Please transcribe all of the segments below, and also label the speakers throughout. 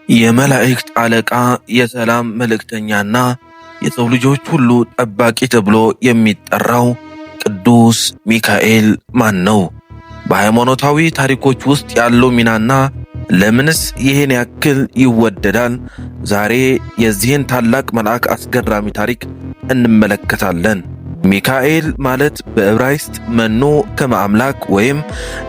Speaker 1: የመላእክት አለቃ፣ የሰላም መልእክተኛና የሰው ልጆች ሁሉ ጠባቂ ተብሎ የሚጠራው ቅዱስ ሚካኤል ማን ነው? በሃይማኖታዊ ታሪኮች ውስጥ ያለው ሚናና ለምንስ ይህን ያክል ይወደዳል? ዛሬ የዚህን ታላቅ መልአክ አስገራሚ ታሪክ እንመለከታለን። ሚካኤል ማለት በዕብራይስጥ መኑ ከመ አምላክ ወይም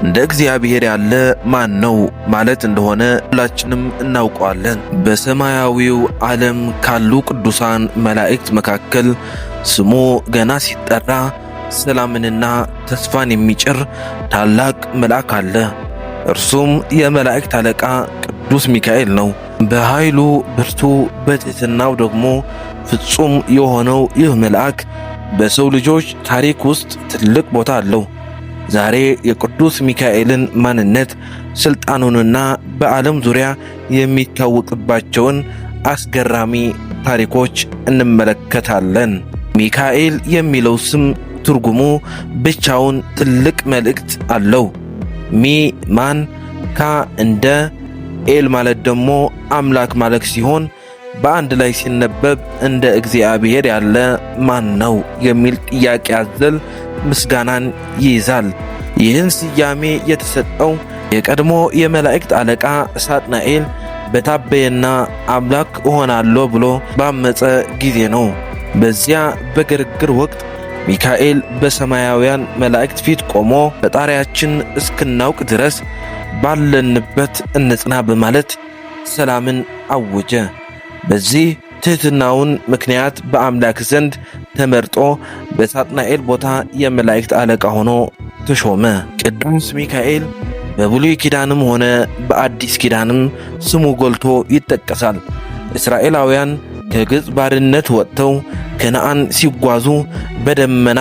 Speaker 1: እንደ እግዚአብሔር ያለ ማን ነው ማለት እንደሆነ ሁላችንም እናውቀዋለን። በሰማያዊው ዓለም ካሉ ቅዱሳን መላእክት መካከል ስሙ ገና ሲጠራ ሰላምንና ተስፋን የሚጭር ታላቅ መልአክ አለ። እርሱም የመላእክት አለቃ ቅዱስ ሚካኤል ነው። በኃይሉ ብርቱ፣ በትሕትናው ደግሞ ፍጹም የሆነው ይህ መልአክ በሰው ልጆች ታሪክ ውስጥ ትልቅ ቦታ አለው። ዛሬ የቅዱስ ሚካኤልን ማንነት፣ ስልጣኑንና በዓለም ዙሪያ የሚታወቅባቸውን አስገራሚ ታሪኮች እንመለከታለን። ሚካኤል የሚለው ስም ትርጉሙ ብቻውን ትልቅ መልእክት አለው። ሚ ማን፣ ካ እንደ፣ ኤል ማለት ደግሞ አምላክ ማለት ሲሆን በአንድ ላይ ሲነበብ እንደ እግዚአብሔር ያለ ማን ነው የሚል ጥያቄ አዘል ምስጋናን ይይዛል። ይህን ስያሜ የተሰጠው የቀድሞ የመላእክት አለቃ ሳጥናኤል በታበየና አምላክ እሆናለሁ ብሎ ባመፀ ጊዜ ነው። በዚያ በግርግር ወቅት ሚካኤል በሰማያውያን መላእክት ፊት ቆሞ ፈጣሪያችን እስክናውቅ ድረስ ባለንበት እንጽና በማለት ሰላምን አወጀ። በዚህ ትሕትናውን ምክንያት በአምላክ ዘንድ ተመርጦ በሳጥናኤል ቦታ የመላእክት አለቃ ሆኖ ተሾመ። ቅዱስ ሚካኤል በብሉይ ኪዳንም ሆነ በአዲስ ኪዳንም ስሙ ጎልቶ ይጠቀሳል። እስራኤላውያን ከግብፅ ባርነት ወጥተው ከነአን ሲጓዙ በደመና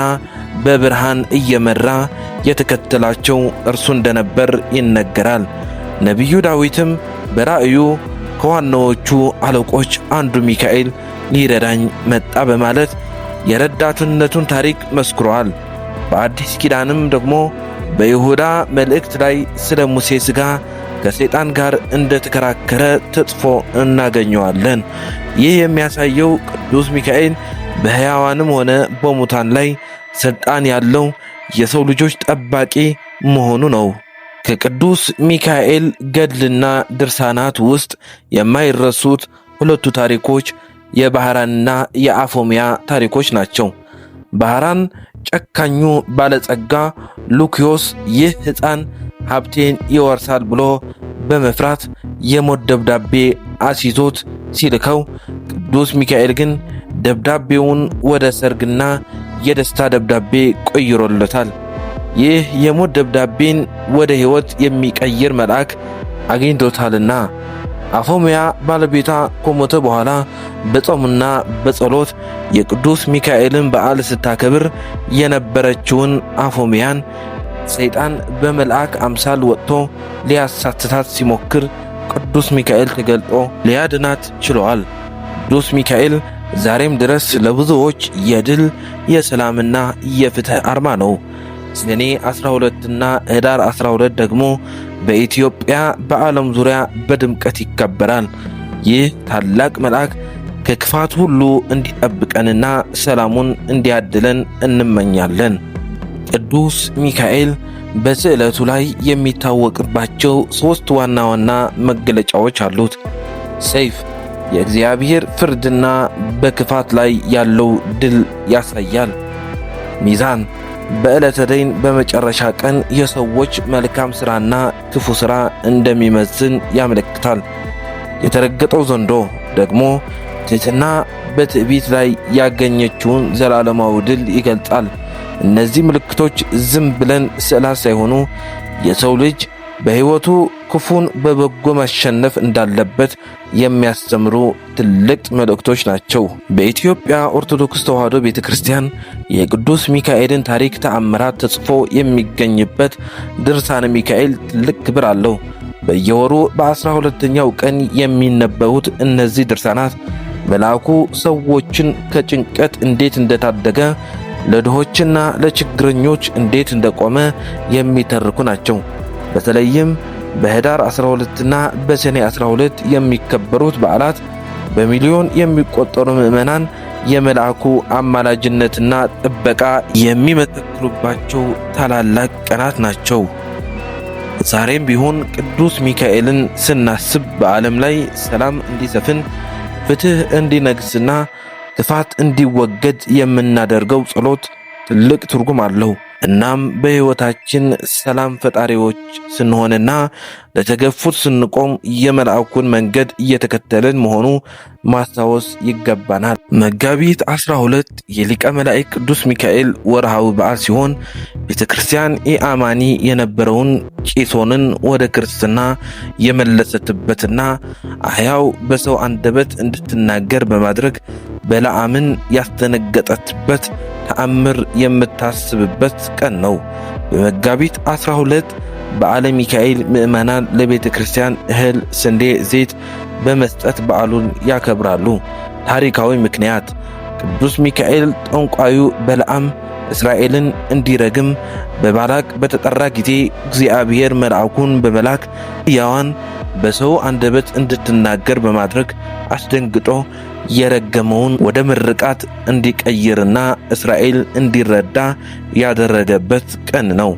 Speaker 1: በብርሃን እየመራ የተከተላቸው እርሱ እንደነበር ይነገራል። ነቢዩ ዳዊትም በራእዩ ከዋናዎቹ አለቆች አንዱ ሚካኤል ሊረዳኝ መጣ በማለት የረዳትነቱን ታሪክ መስክሯል። በአዲስ ኪዳንም ደግሞ በይሁዳ መልእክት ላይ ስለ ሙሴ ሥጋ ከሰይጣን ጋር እንደተከራከረ ተጽፎ እናገኘዋለን። ይህ የሚያሳየው ቅዱስ ሚካኤል በሕያዋንም ሆነ በሙታን ላይ ሥልጣን ያለው የሰው ልጆች ጠባቂ መሆኑ ነው። ከቅዱስ ሚካኤል ገድልና ድርሳናት ውስጥ የማይረሱት ሁለቱ ታሪኮች የባህራንና የአፎሚያ ታሪኮች ናቸው። ባህራን ጨካኙ ባለጸጋ ሉኪዮስ ይህ ሕፃን ሀብቴን ይወርሳል ብሎ በመፍራት የሞት ደብዳቤ አስይዞት ሲልከው፣ ቅዱስ ሚካኤል ግን ደብዳቤውን ወደ ሰርግና የደስታ ደብዳቤ ቀይሮለታል። ይህ የሞት ደብዳቤን ወደ ሕይወት የሚቀይር መልአክ አግኝቶታልና። አፎሚያ ባለቤቷ ከሞተ በኋላ በጾምና በጸሎት የቅዱስ ሚካኤልን በዓል ስታከብር የነበረችውን አፎሚያን ሰይጣን በመልአክ አምሳል ወጥቶ ሊያሳትታት ሲሞክር ቅዱስ ሚካኤል ተገልጦ ሊያድናት ችሏል። ቅዱስ ሚካኤል ዛሬም ድረስ ለብዙዎች የድል፣ የሰላምና የፍትህ አርማ ነው። ሰኔ 12 እና ህዳር 12 ደግሞ በኢትዮጵያ በዓለም ዙሪያ በድምቀት ይከበራል። ይህ ታላቅ መልአክ ከክፋት ሁሉ እንዲጠብቀንና ሰላሙን እንዲያድለን እንመኛለን። ቅዱስ ሚካኤል በስዕለቱ ላይ የሚታወቅባቸው ሦስት ዋና ዋና መገለጫዎች አሉት። ሰይፍ የእግዚአብሔር ፍርድና በክፋት ላይ ያለው ድል ያሳያል። ሚዛን በዕለተ ደይን በመጨረሻ ቀን የሰዎች መልካም ሥራና ክፉ ሥራ እንደሚመዝን ያመለክታል። የተረገጠው ዘንዶ ደግሞ ትሕትና በትዕቢት ላይ ያገኘችውን ዘላለማዊ ድል ይገልጻል። እነዚህ ምልክቶች ዝም ብለን ስዕላት ሳይሆኑ የሰው ልጅ በሕይወቱ ክፉን በበጎ ማሸነፍ እንዳለበት የሚያስተምሩ ትልቅ መልእክቶች ናቸው። በኢትዮጵያ ኦርቶዶክስ ተዋሕዶ ቤተ ክርስቲያን የቅዱስ ሚካኤልን ታሪክ ተአምራት ተጽፎ የሚገኝበት ድርሳነ ሚካኤል ትልቅ ክብር አለው። በየወሩ በ12ኛው ቀን የሚነበቡት እነዚህ ድርሳናት መልአኩ ሰዎችን ከጭንቀት እንዴት እንደታደገ፣ ለድሆችና ለችግረኞች እንዴት እንደቆመ የሚተርኩ ናቸው። በተለይም በህዳር 12ና በሰኔ 12 የሚከበሩት በዓላት በሚሊዮን የሚቆጠሩ ምዕመናን የመልአኩ አማላጅነትና ጥበቃ የሚመሰክሩባቸው ታላላቅ ቀናት ናቸው። ዛሬም ቢሆን ቅዱስ ሚካኤልን ስናስብ በዓለም ላይ ሰላም እንዲሰፍን፣ ፍትህ እንዲነግስና ክፋት እንዲወገድ የምናደርገው ጸሎት ትልቅ ትርጉም አለው። እናም በሕይወታችን ሰላም ፈጣሪዎች ስንሆንና ለተገፉት ስንቆም የመልአኩን መንገድ እየተከተልን መሆኑ ማስታወስ ይገባናል። መጋቢት 12 የሊቀ መላእክት ቅዱስ ሚካኤል ወርሃዊ በዓል ሲሆን ቤተ ክርስቲያን ኢአማኒ የነበረውን ቂሶንን ወደ ክርስትና የመለሰችበትና አህያው በሰው አንደበት እንድትናገር በማድረግ በለዓምን ያስደነገጠችበት ተአምር የምታስብበት ቀን ነው። በመጋቢት 12 በዓለ ሚካኤል ምዕመናን ለቤተ ክርስቲያን እህል፣ ስንዴ፣ ዘይት በመስጠት በዓሉን ያከብራሉ። ታሪካዊ ምክንያት ቅዱስ ሚካኤል ጠንቋዩ በለዓም እስራኤልን እንዲረግም በባላቅ በተጠራ ጊዜ እግዚአብሔር መልአኩን በመላክ ሕያዋን በሰው አንደበት እንድትናገር በማድረግ አስደንግጦ የረገመውን ወደ ምርቃት እንዲቀይርና እስራኤል እንዲረዳ ያደረገበት ቀን ነው።